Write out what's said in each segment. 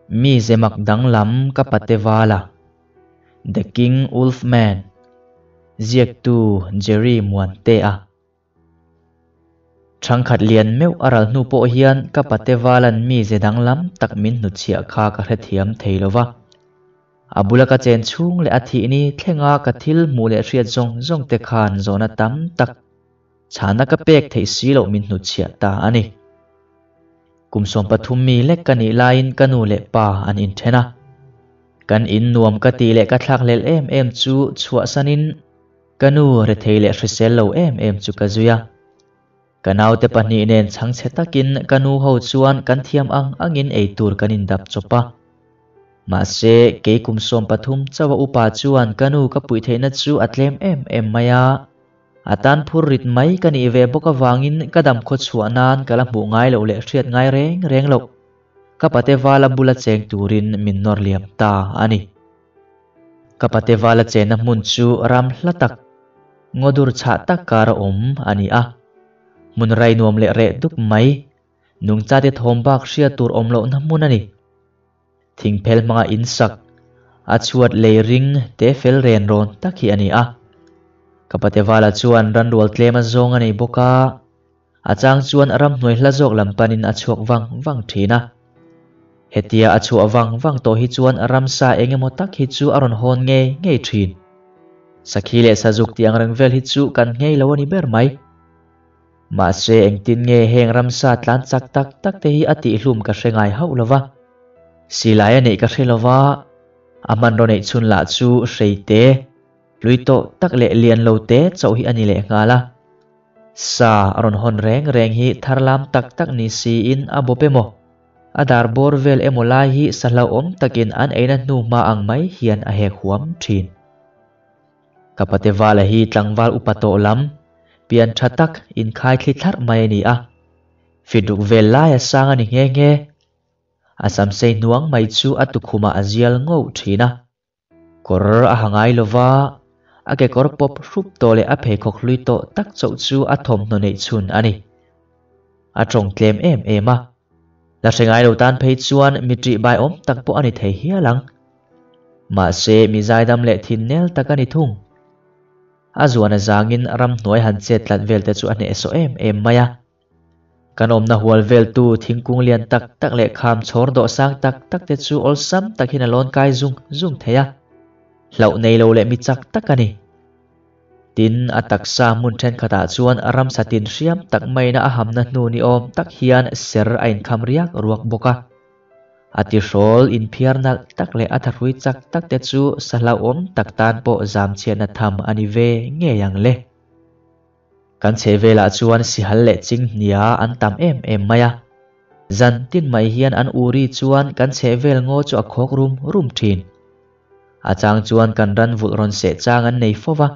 Mi ze mak danglam ka pate vala, The King Wolf Man, ziaktu Jerry Muantea. Thangkhat lian meuh a ral hnu pawh hian ka pate valan mi ze danglam tak min hnutchhiah kha ka hrethiam thei lova. A bula ka chen chhung leh a thih ni thlenga ka thil hmuh leh hriat zawng zawng te khan zawhna tam tak chhana ka pek theih si loh min hnutchhiah ta a ni. Kum 13 mi lek ka nih laiin ka nu leh pa an inthen a. Kan in nuam ka tih leh ka thlakhlelh em em chu chhuahsanin ka nu rethei leh hrisel lo em em chu ka zui a. Ka naute pahnih nen chhangchhe takin ka nu ho chuan kan thiam ang angin ei tur kan indap chawp a. Mahse, kei kum 13 chauha upa chuan ka nu ka puih theihna chu a tlem em em mai a. A tan phur rit mai ka nih ve bawk avangin ka dam khaw chhuah nan ka la hmuh ngai loh leh hriat ngai reng reng loh. Ka pate vala bula cheng turin min nawr liam ta a ni. Ka pate vala chenna hmun chu ram hla tak, ngaw dur chhah tak kar a awm a ni a. Hmun rai nuam leh reh dup mai, nungchate thawm bak hriat tur awm lohna hmun a ni. Thingphel hmanga in sak, a chhuat lei ring te fel ren rawn tak hi a ni a. Ka pate vala chuan ranrual tlem a zawng a nei bawk a, a chang chuan ramhnuai hla zawk lam panin a chhuak vang vang thin a. Hetia a chhuah vang vang tawh hi chuan ramsa eng emaw tak hi chu a rawn hawn ngei ngei thin. Sakhi leh sazuk tih ang reng vel hi chu kan nghei lo a ni ber mai. Mahse engtin nge heng ramsa tlan chak tak tak te hi a tihhlum ka hre ngai hauh lova. Silai a neih ka hre lova, a hmanraw neih chhun lah chu hrei te, hlui tawh tak leh lian lo te chauh hi a ni leh nghal a. Sa a rawn hawn reng reng hi tharlam tak tak ni siin a bawp emaw, a dar bawr vel emaw lai hi sa hlauhawm takin an eina hnu hma ang mai hian a hek huam thin. Ka pate vala hi tlangval upa tawh lam, pian tha tak inkhai thli thlarh mai a ni a. Fitruk vel laia sang a ni nghe nghe. A samsei hnuang mai chu a tukhumah a zial ngauh thin a. Kawr a ha ngai lova, a kekawr pawp hrup tawh leh a pheikhawk hlui tawh tak chauh chu a thawmhnaw neih chhun a ni. A tawng tlem em em a. La hre ngai lo tan phei chuan mi ṭih baiawm tak pawh a ni thei hial ang. Mahse, mi zaidam leh thin nel tak a ni thung. A zuan a zangin ramhnuai han chet tlat vel te chu a hnehsawh em em mai a. Kan awmna hual veltu thingkung lian tak tak leh kham chhawr dawh sang tak tak te chu awlsam takin a lawn kai zung zung thei a. Hlauh nei lo leh mi chak tak a ni. Tin, a taksa hmun thenkhatah chuan ramsa tin hriam tak maina a hamna hnu ni awm tak hian ser a inkham riak ruak bawk a. A tihrawl inphiar nalh tak leh a thahrui chak tak te chu sa hlauhawm tak tan pawh zamchhiatna tham a ni ve ngei ang le. Kan chhehvelah chuan sihal leh chinghnia an tam em em mai a. Zan tin mai hian an uri chuan kan chhehvel ngaw chu a khawk rum rum thin. A chang chuan kan ran vulh rawn seh chang an nei fo va.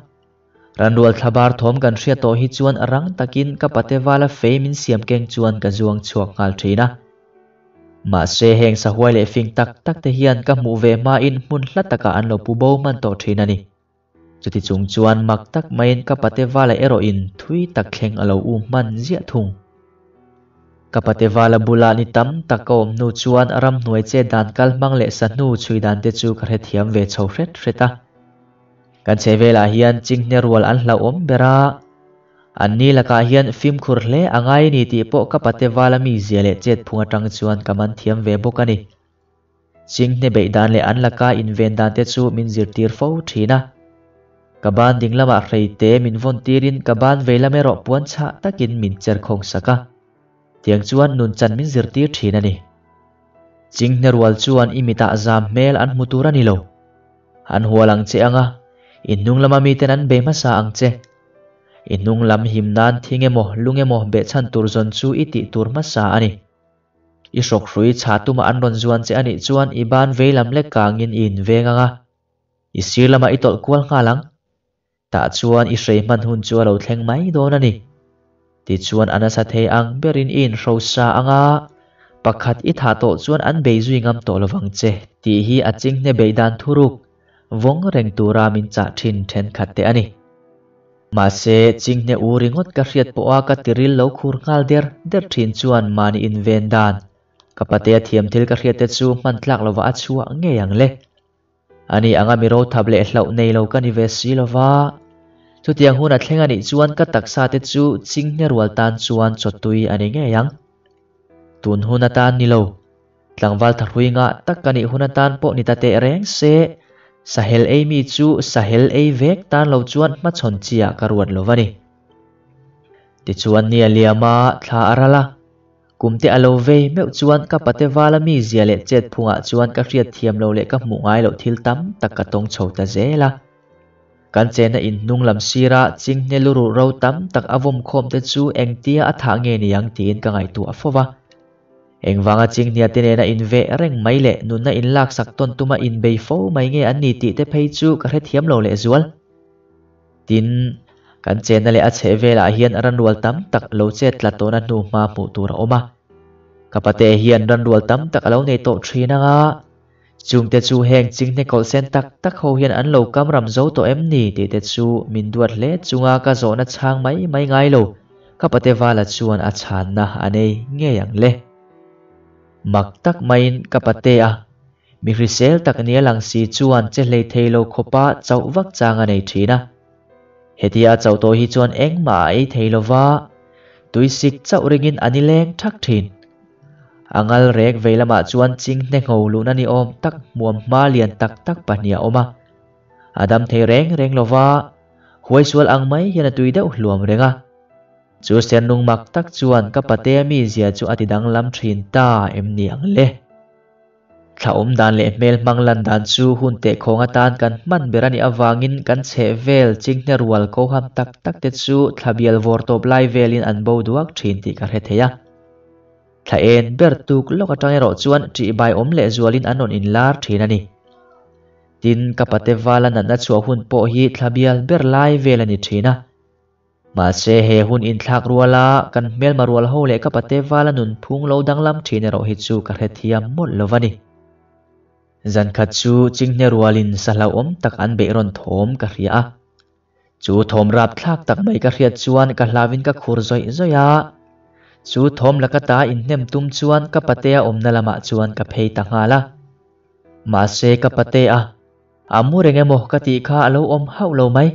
Ranrual thlabar thawm kan hriat tawh hi chuan rang takin ka pate vala fei min siam keng chuan ka zuang chhuak nghal thin a. Mahse heng sahuai leh fing tak tak te hian ka hmuh ve hmain hmun hla takah an lo pu bo hman tawh thin a ni. Chuti chung chuan mak tak maiin ka pate vala erawhin thui tak thleng a lo um hman ziah thung. Ka pate vala bula ni tam tak ka awm hnu chuan ramhnuai che dan kal hmang leh sahnu chhui dan te chu ka hrethiam ve chho hret hret a. Kan chhehvelah hian chinghne rual an hlauhawm ber a, an ni lakah hian fimkhur hle a ngai a ni tih pawh ka pate vala mi zia leh chet phung atang chuan ka man thiam ve bawk a ni. Chinghne beih dan leh an laka inven dan te chu min zirtir fo thin a. Ka ban ding lamah hreite min vawn tirin ka ban vei lam erawh puan chhah takin min cher khawng sak a. Tiang chuan nun chan min zirtir thin a ni. Chinghne rual chuan i mitah zam hmel an hmu tur a ni lo. An hual ang che anga, i hnung lama miten an bei hmasa ang che. I hnung lam him nan thing emaw lung emaw behchhan tur zawn chu i tih tur hmasa a ni. I hrawkhrui chhah tumah an rawn zuan che a nih chuan i ban vei lam lek kangin i inveng anga, i sir lamah i tawlh kual nghal ang. Tah chuan i hrei hman hun chu a lo thleng mai dawn a ni. Tichuan a nasa thei ang berin i inhrosa anga, pakhat i thah tawh chuan an bei zui ngam tawh lovang che tih hi a chinghne beih dan thuruk vawng reng tura min chah thin thenkhat te a ni. Mahse, chinghne u ringawt ka hriat pawha ka tiril lo khur nghal der der thin chuan mahni inven dan. Ka patea thiam thil ka hriat te chu hman tlak lova a chhuah ngei ang le. Ani anga mi rothap leh hlauh nei lo ka ni ve si lova. Chutiang hun a thleng a nih chuan ka taksa te chu chinghne rual tan chuan chawtui a ni ngei ang. Tun hun atan ni lo. Tlangval thahrui ngah tak ka nih hun atan pawh ni ta teh reng se, sahel ei mi chu sahel ei vek tan lo chuan hmachhawn chiah ka ruat lo va ni. Tichuan ni a liam a, thla a ral a. Kum te a lo vei meuh chuan ka pate vala mi zia leh chet phungah chuan ka hriat thiam lo leh ka hmuh ngai loh thil tam tak ka tawng chho ta zel a. Kan chenna in hnung lam sira chinghne luruh ro tam tak a vawm khawm te chu engtia a thah nge ni ang tiin ka ngaihtuah fo va. Engvanga chinghnia te nena inveh reng mai leh nunna inlaksak tawn tuma inbei fo mai nge an ni tih te phei chu ka hrethiam lo lehzual. Tin, kan chenna leh a chheh velah hian ranrual tam tak lo chet tla tawhna hnu hma hmuh tur a awm a. Ka pate hian ranrual tam tak a lo nei tawh thin ang a, chungte chu heng chinghne kawlhsen tak tak ho hian an lo kam ram zo tawh em ni tih te chu min duat hle chunga ka zawhna chhang mai mai ngai lo, ka pate vala chuan a chhanna a nei ngei ang le. Mak tak maiin ka pate a. Mi hrisel tak nia lang si chuan che hlei thei lo khawpa chauh vak chang a nei thin a. Hetia a chauh tawh hi chuan engmah a ei thei lo va, tuisik chauh ringin a ni leng thak thin. A ngal rek vei lamah chuan chinghne ngho luhna ni awm tak hmuam hma lian tak tak pahnih a awm a. A dam thei reng reng lo va, huaisual ang mai hian a tui deuh hluam reng a. Chu sernung mak tak chuan ka patea mizia chu a ti danglam thin ta em ni ang le? Thla awm dan leh hmel hmang lan dan chu hun tehkhawng atan kan hman ber a nih avangin kan chheh vel chinghne rual koham tak tak te chu thla bial vawr tawp lai velin an bo duak thin tih ka hre thei a. Thla en ber tuk lawk atang erawh chuan ṭihbai awm leh zualin an rawn inlar thin a ni. Tin, ka pate vala natna chhuah hun pawh hi thla bial ber lai vel a ni thin a. Mahse, he hun inthlak ruala kan hmelma rual ho leh ka pate vala nunphung lo danglam thin erawh hi chu ka hrethiam mawlh lo va ni. Zankhat chu chinghne rualin sa hlauhawm tak an beih rawn thawm ka hria a. Chu thawm rapthlak tak mai ka hriat chuan ka hlauin ka khur zawih zawih a. Chu thawm laka ta inhnem tum chuan ka patea awmna lamah chuan ka phei ta nghal a. Mahse, ka patea a mu reng emaw ka tih kha a lo awm hauh lo mai.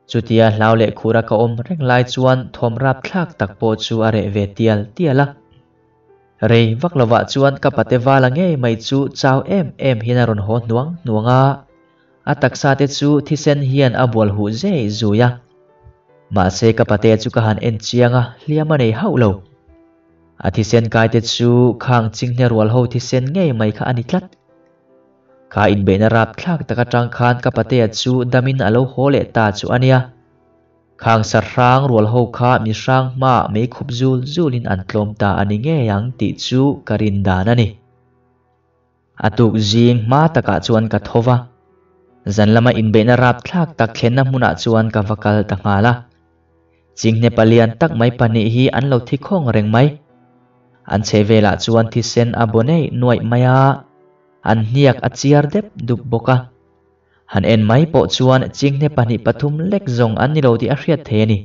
Chutia hlau leh khura ka awm reng lai chuan thawm rapthlak tak pawh chu a reh ve tial tial a. Rei vak lovah chuan ka pate vala ngei mai chu chau em em hian a rawn haw hnuang hnuang a, a taksa te chu thisen hian a bual huh zei zui a. Mahse ka pate chu ka han en chiang a, hliam a nei hauh lo. A thisen kai te chu khang chinghne rual ho thisen ngei mai kha a ni tlat. Kha inbeihna rapthlak tak atang khan ka patea chu damin a lo haw leh ta chu a nia. Khang sarhrang rual ho kha mi hrang hmaah mei khup zul zulin an tlawm ta a ni ngei ang tih chu ka rin dan a ni. A tuk zing hma takah chuan ka tho va, zan lama inbeihna rapthlak tak thlenna hmunah chuan ka va kal ta nghal a. Chinghne palian tak mai pahnih hi an lo thi khawng reng mai. An chhe velah chuan thisen a baw neih nuaih mai a, an hniak a chiar dep dup bawk a. Han en mai pawh chuan chinghne pahnih pathum lek zawng an ni lo tih a hriat thei a ni.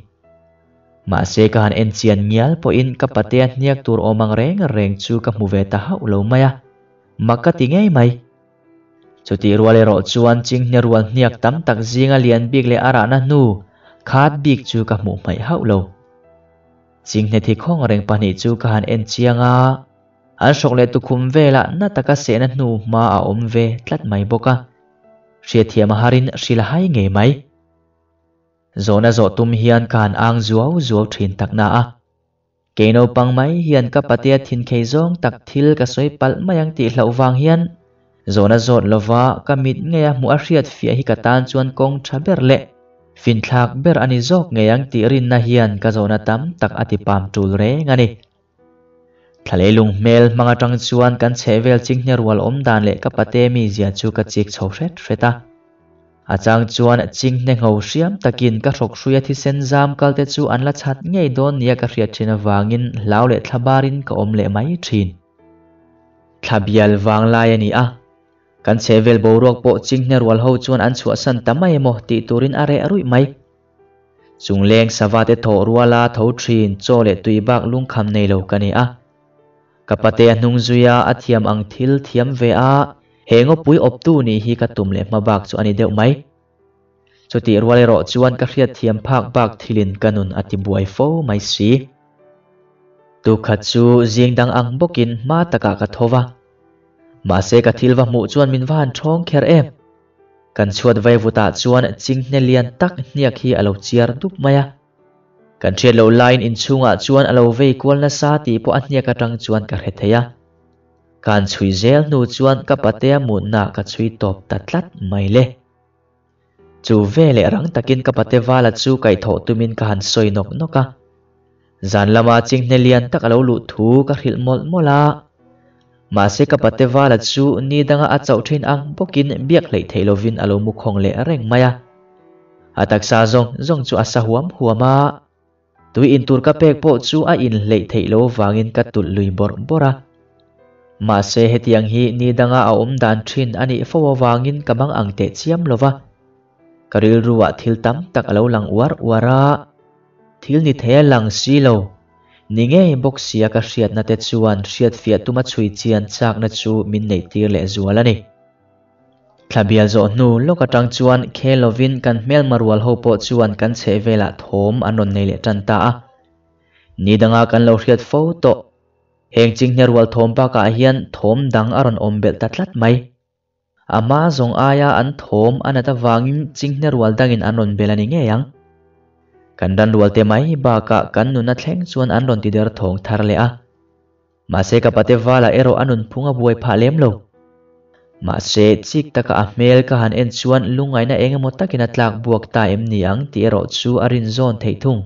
Mahse ka han en chian ngial pawhin ka patea hniak tur awm ang reng reng chu ka hmu ve ta hauh lo mai a, mak ka ti ngei mai. Chutih rual erawh chuan chinghne rual hniak tam tak zinga lian bik leh a rahna hnu khat bik chu ka hmuh hmaih hauh lo. Chinghne thi khawng reng pahnih chu ka han en chiang a, an hrawk leh tukhum velah na taka sehna hnu hma a awm ve tlat mai bawk a. Hriatthiam a harin hrilh a hai ngei mai. Zawhna zawh tum hian ka han ang zuau zuau thin tak na a. Kei naupang mai hian ka patea thinkhei zawng tak thil ka sawi palh mai ang tih hlauh vang hian zawhna zawt lova ka mit ngeia hmuh a hriat fiah hi ka tan chuan kawng tha ber leh finthlak ber a ni zawk ngei ang tih rinna hian ka zawhna tam tak a ti pam tul reng a ni. Thlalei lung hmel hmang atang chuan kan chhehvel chinghne rual awm dan leh ka pate mizia chu ka chik chho hret hret a. A chang chuan chinghne ngho hriam takin ka hrawk hruia thisen zam kal te chu an la chhat ngei dawn nia ka hriat thin avangin hlau leh thla barin ka awm leh mai thin. Thla bial vang lai a ni a, kan chhehvel boruak pawh chinghne rual ho chuan an chhuahsan ta mai emaw tih turin a reh ruih mai. Chungleng sava te thawh ruala tho thin chaw leh tui bak lungkham nei lo ka ni a. Ka patea hnung zuia a thiam ang thil thiam ve a, he ngawpui awptu nih hi ka tum leh hmabak chu a ni deuh mai. Chutih rual erawh chuan ka hriatthiam phak bak thilin ka nun a tibuai fo mai si. Tukhat chu zing dang ang bawkin hma takah ka tho va. Mahse ka thil va hmuh chuan min va han ṭhawng kher em. Kan chhuat vaivutah chuan chinghne lian tak hniak hi a lo chiar dup mai a. Kan hriat loh laiin inchhungah chuan a lo vei kual nasa tih pawh a hniak atang chuan ka hre thei a. Ka han chhui zel hnu chuan ka patea mutnaah ka chhui tawp ta tlat mai le. Chu veleh rang takin ka pate vala chu kaihthawh tumin ka han sawi nawk nawk a. Zan lama chinghne lian tak a lo luh thu ka hrilh mawlh mawlh a. Mahse ka pate vala chu ni danga a chauh thin ang bawkin biak hleih theih lovin a lo mu khawng leh reng mai a. A taksa zawng zawng chu a sa huam huam a. Tui intur ka pek pawh chu a inhleih theih lo vangin ka tulh lui bawrh bawrh a. Mahse hetiang hi ni danga a awm dan thin a nih fo avangin ka mang ang teh chiam lo va. Ka rilruah thil tam tak a lo lang uar uar a, thil ni thei a lang si lo. Ni ngei bawk sia ka hriatna te chuan hriatfiah tuma chhui chian chakna chu min neihtir leh zual a ni. Thla bial zawh hnu lawk atang chuan khe lovin kan hmelma rual ho pawh chuan kan chheh velah thawm an rawn nei leh tan ta a. Ni danga kan lo hriat fo tawh. Heng chinghne rual thawm bakah hian thawm dang a rawn awm belh ta tlat mai. A hma zawng aia an thawm a nat avangin chinghne rual dangin an rawn bel a ni ngei ang. Kan ran rualte mai bakah kan nuna thleng chuan an rawn ti der thawng thar leh a. Mahse ka pate vala erawh a nunphung a buai phah lem lo. Mahse chik taka a hmel ka han en chuan lungngaihna eng emaw takin a tlak buak ta em ni ang tih erawh chu a rin zawn theih thung.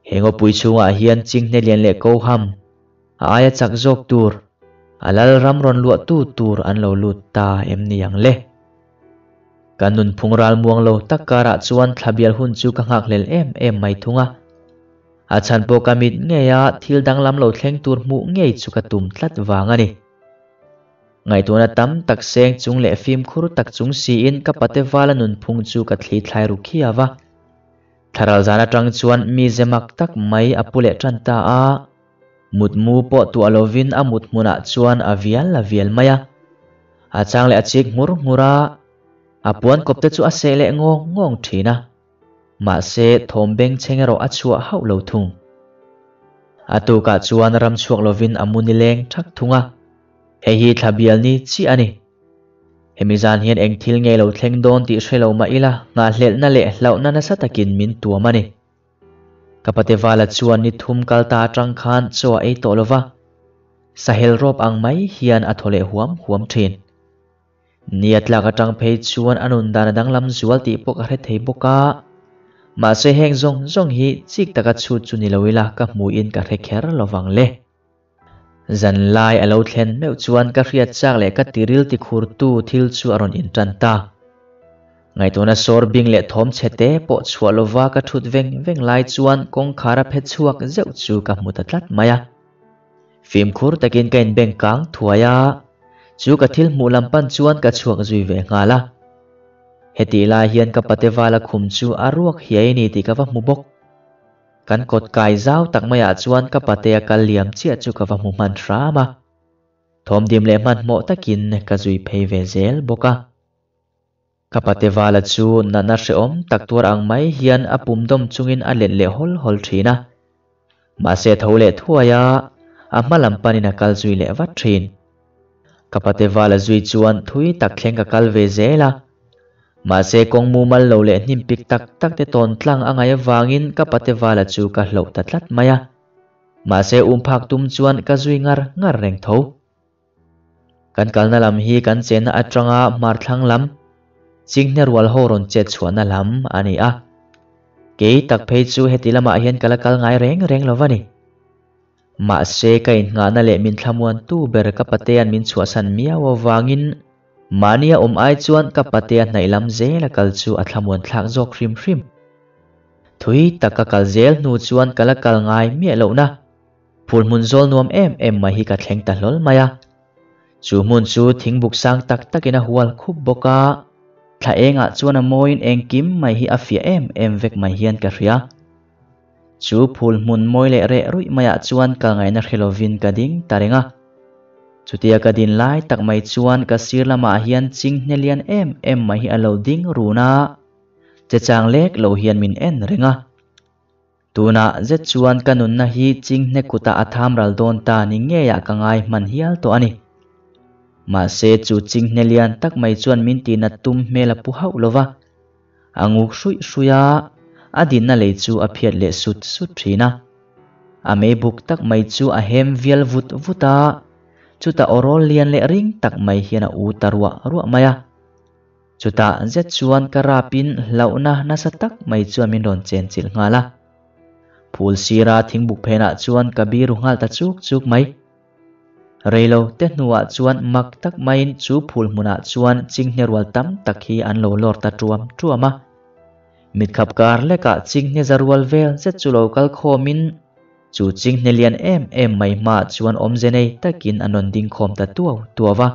He ngawpui chhungah hian chinghne lian leh koham, a aia chak zawk tur, a lal ram rawn luahtu tur an lo lut ta em ni ang le? Kan nunphung ral muang lo tak karah chuan thlabial hun chu ka nghakhlel em em mai thung a. A chhan pawh ka mit ngei a, thil danglam lo thleng tur hmuh ngei chu ka tum tlat vang a ni. Ngaihtuahna tam tak seng chung leh fimkhur tak chung siin ka pate vala nunphung chu ka thli thlai ru khiau a. Thlaral zan atang chuan mi ze mak tak mai a pu leh tan ta a. Mutmu pawh tuah lovin a mut hmunah chuan a vial a vial mai a. A chang leh a chik nghur nghur a, a puan kawp te chu a seh leh ngawng ngawng thin a. Mahse thawm bengchheng erawh a chhuah hauh lo thung. A tukah chuan ram chhuak lovin a mu nileng thak thung a. Hei hi thla bial ni chiah a ni. Hemi zan hian eng thil ngei lo thleng dawn tih hre lo mah ila, nghahhlelhna leh hlauhna nasa takin min tuam a ni. Ka Patevala chuan ni thum kal ta atang khan chaw a ei tawh lo va, sahel rawp ang mai hian a thaw leh huam huam thin. Ni a tlak atang phei chuan a nun dan a danglam zual tih pawh ka hre thei bawk a, mahse heng zawng zawng hi chik taka chhut chu ni lo ila ka hmuhin ka hre kher lo vang le. Zanlai a lo thlen meuh chuan ka hriat chak leh ka tiril tikhurtu thil chu a rawn intan ta. Ngaihtuahna sawr bing leh thawm chhe te pawh chhuah lova ka thut veng veng lai chuan kawngkhar a phe chhuak zeuh chu ka hmu ta tlat mai a. Fimkhur takin ka inbeng kang thuai a, chu ka thil hmuh lam pan chuan ka chhuak zui ve nghal a. Hetih lai hian ka pate vala khum chu a ruak hiai ni tih ka va hmu bawk. Kan kawt kai zau tak maiah chuan ka patea kal liam chiah chu ka va hmu hman hram a. Thawmdim leh hmanhmawh takin ka zui phei ve zel bawk a. Ka pate vala chu natna hrehawm tak tuar ang mai hian a pum dawm chungin a let leh hawl hawl thin a. Mahse a tho leh thuai a, a hma lam panin a kal zui leh vat thin. Ka pate vala zui chuan thui tak thleng ka kal ve zel a. Mahse kawng mumal lo leh hnim pik tak tak te tawn tlang a ngaih avangin ka pate vala chu ka hloh ta tlat mai a. Mahse um phak tum chuan ka zui ngar ngar reng tho. Kan kalna lam hi kan chenna atanga hmar thlang lam, chinghne rual ho rawn chet chhuahna lam a ni a. Kei tak phei chu heti lamah hian ka la kal ngai reng reng lo va ni. Mahse ka innghahna leh min thlamuantu ber ka patea'n min chhuahsan miau avangin mahnia awm ai chuan ka patea hnaih lam zela kal chu a thlamuan thlak zawk hrim hrim. Thui tak ka kal zel hnu chuan ka la kal ngai miah lohna phul hmun zawl nuam em em mai hi ka thleng ta hlawl mai a. Chu hmun chu thingbuk sang tak takin a hual khup bawk a, thla engah chuan a mawiin engkim mai hi a fiah em em vek mai hian ka hria. Chu phul hmun mawi leh reh ruih maiah chuan kal ngaihna hre lovin ka ding ta reng a. Chutia ka din lai tak mai chuan ka sir lamah hian chinghne lian em em mai hi a lo ding run a, che chang lek lo hian min en reng a. Tunah zet chuan ka nunna hi chinghne kutah a tham ral dawn ta ni ngeiah ka ngai hman hial tawh a ni. Mahse chu chinghne lian tak mai chuan min tinat tum hmel a pu hauh lo va. A nguk hruih hruih a, a dinna lei chu a phiat leh sut sut thin a. A mei buk tak mai chu a hem vial vut vut a, chutah aw rawl lian leh ring tak mai hian a u ta ruah ruah mai a. Chutah zet chuan ka rapin hlauhna nasa tak mai chuan min rawn chen chilh nghal a. Phul sira thingbuk phenah chuan ka biru nghal ta chuk chuk mai. Reilo te hnuah chuan mak tak maiin chu phul hmunah chuan chinghne rual tam tak hi an lo lawr ta tuam tuam a. Mitkhap kar lekah chinghne za rual vel zet chu lo kal khawmin chu chinghne lian em em mai hmaah chuan awmze nei takin an rawn ding khawm ta tuau tuau a.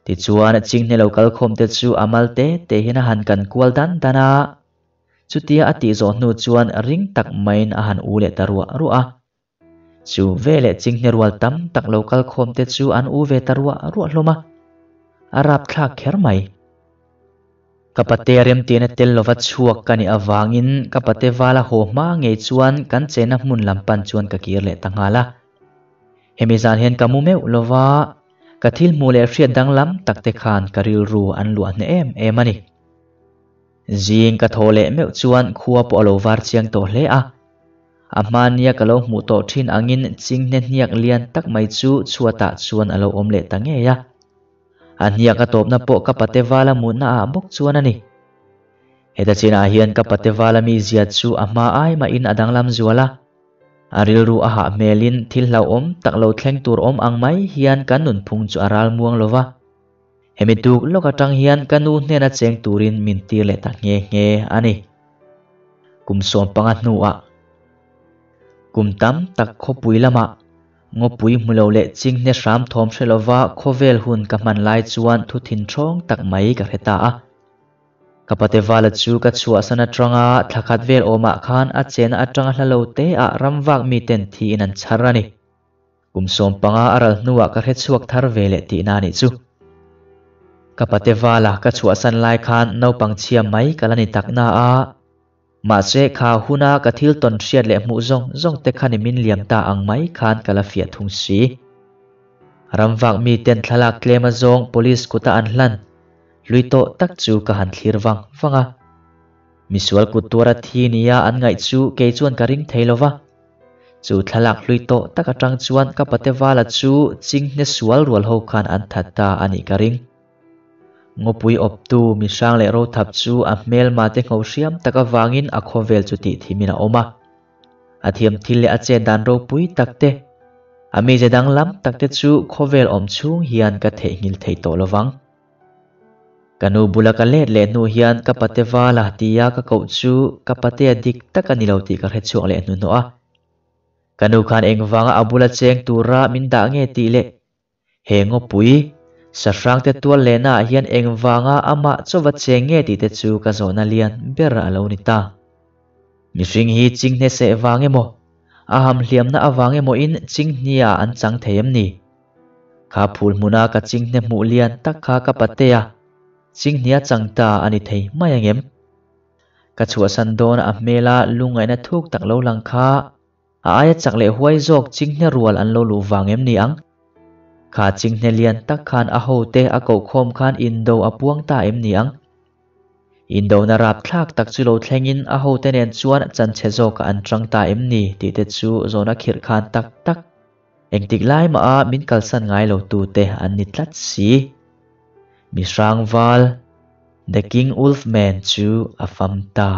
Tichuan chinghne lo kal khawm te chu a mal te te hian a han kan kual dan dan a. Chutia a tih zawh hnu chuan ring tak maiin a han u leh ta ruah ruah a. Chu veleh chinghne rual tam tak lo kal khawm te chu an u ve ta ruah ruah hlawm a, a rapthlak kher mai. Ka pate remtiana tel lova chhuak ka nih avangin ka pate vala haw hma ngei chuan kan chena hmun lam pan chuan ka kir leh ta nghal a. Hemi zan hian ka mu meuh lova, ka thil hmuh leh hriat danglam tak te khan ka rilru an luah hneh em em a ni. Zing ka thaw leh meuh chuan khua pawh a lo var chiang tawh hle a. A hmania ka lo hmuh tawh thin angin chinghne hniak lian tak mai chu chhuatah chuan a lo awm leh ta ngei a. A hniak a tawpna pawh ka pate vala mutna ah bawk chuan a ni. Heta chinah hian ka pate vala mizia chu a hma ai mahin a danglam zual a. A rilru a hah hmelin thil hlauhawm tak lo thleng tur awm ang mai hian kan nunphung chu a ral muang lo va. Hemi tuk lawk atang hian ka nu hnena cheng turin min tir leh ta nghe nghe a ni. Kum 15 hnuah kum tam tak khawpui lamah ngawpui hmu lo leh chinghne hram thawm hre lova khawvel hun ka hman lai chuan thu thin thawng tak mai ka hre ta a. Ka pate vala chu ka chhuahsan atanga thla khat vel awmah khan a chena atanga hla lo te ah ramvak miten thiin an chhar a ni. Kum 15 a ral hnuah ka hre chhuak thar ve leh tihna a nih chu. Ka pate vala ka chhuahsan lai khan naupang chhia mai ka la ni tak na a, mahse kha huna ka thil tawn hriat leh hmuh zawng zawng te kha ni min liam ta ang mai khan ka la fiah thung si. Ramvak miten thlalak tlem azawng police kuta an hlan hlui tawh tak chu ka han thlir vang vang a. Misual kut tuara thi nia an ngaih chu kei chuan ka ring thei lova. Chu thlalak hlui tawh tak atang chuan ka pate vala chu chinghne sual rual ho khan an that ta a nih ka ring. Ngawpui awptu mihrang leh rothap chu a hmelma te ngho hriam tak avangin a khawvel chu tih thimin a awm a. A thiam thil leh a chet dan ropui tak te, a mize danglam tak te chu khawvel awm chhung hian ka theihnghilh thei tawh lovang. Ka nu bula ka let leh hnu hian ka pate vala tia ka koh chu ka patea dik tak a ni lo tih ka hre chhuak leh hnuhnawh a. Ka nu khan engvanga a bula cheng tura min dah nge tih leh he ngawpui sahrangte tual lehnaah hian engvanga amah chauva cheng nge tih te chu ka zawhna lian ber a lo ni ta. Mihring hi chinghne seh vang emaw, a hamhliamna avang emawin chinghnia an chang thei em ni? Kha phul hmuna ka chinghne hmuh lian tak kha ka patea chinghnia chang ta a ni thei mai angem? Ka chhuahsan dawn a hmela lungngaihna thuk tak lo lang kha a aia chak leh huai zawk chinghne rual an lo luh vang em ni ang? Kha chinghne lian tak khan a hote a koh khawm khan indo a puang ta em ni ang? Indona rapthlak tak chu lo thlengin a hote nen chuan chanchhe zawkah an tang ta em ni tih te chu zawhna khirh khan tak tak. Engtik lai mah a min kalsan ngai lo tu te an ni tlat si. Mi hrangval, The King Wolfman chu a fam ta.